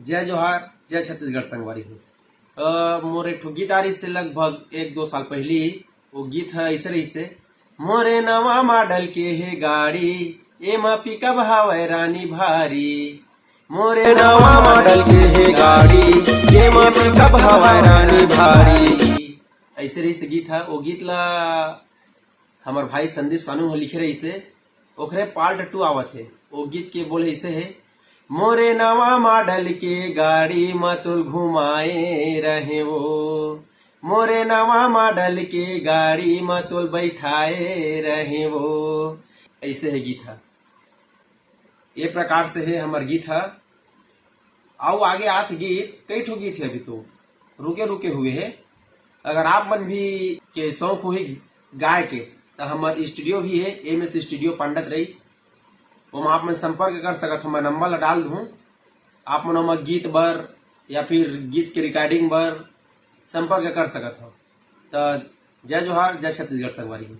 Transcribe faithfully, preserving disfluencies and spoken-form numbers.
जय जोहार, जय छत्तीसगढ़ संगवारी हो। अ, मोर एक ठो गीत आ रहिस हे लगभग एक दो साल पहिली। वो गीत ह ऐसे रहिस हे, मोरे नवा मॉडल के हे गाड़ी, एमा पिकअप हवय रानी भारी। मोरे नवा मॉडल के हे गाड़ी, एमा पिकअप हवय रानी भारी। ऐसे रहिस हे गीत ह। वो गीत ला हमर भाई संदीप सानू ह लिखे रहिस हे। ओखरे पार्ट टू आवत हे। वो गीत के बोल ऐसे हे, मोरे नवा मॉडल के गाड़ी म तोल घुमाए रहे वो, मोरे नवा मॉडल के गाड़ी म तोल बैठाए रहे वो। ऐसे हे गीत ह। ये प्रकार से हे हमर गीत ह। अउ आगे आत गीत, कई ठो गीत हे अभी तो रुके रुके हुए हे। अगर आप मन भी के शौक होही गाय के, त हमर स्टूडियो भी हे, एम एस स्टूडियो पंडत रही। ओमा आप मन संपर्क कर सकत हो, मैं नंबर ला डाल दूँ। आप मन ओमा गीत बर या फिर गीत के रिकॉर्डिंग बर संपर्क कर सकत हो। त जय जोहार, जय छत्तीसगढ़ संगवारी हो।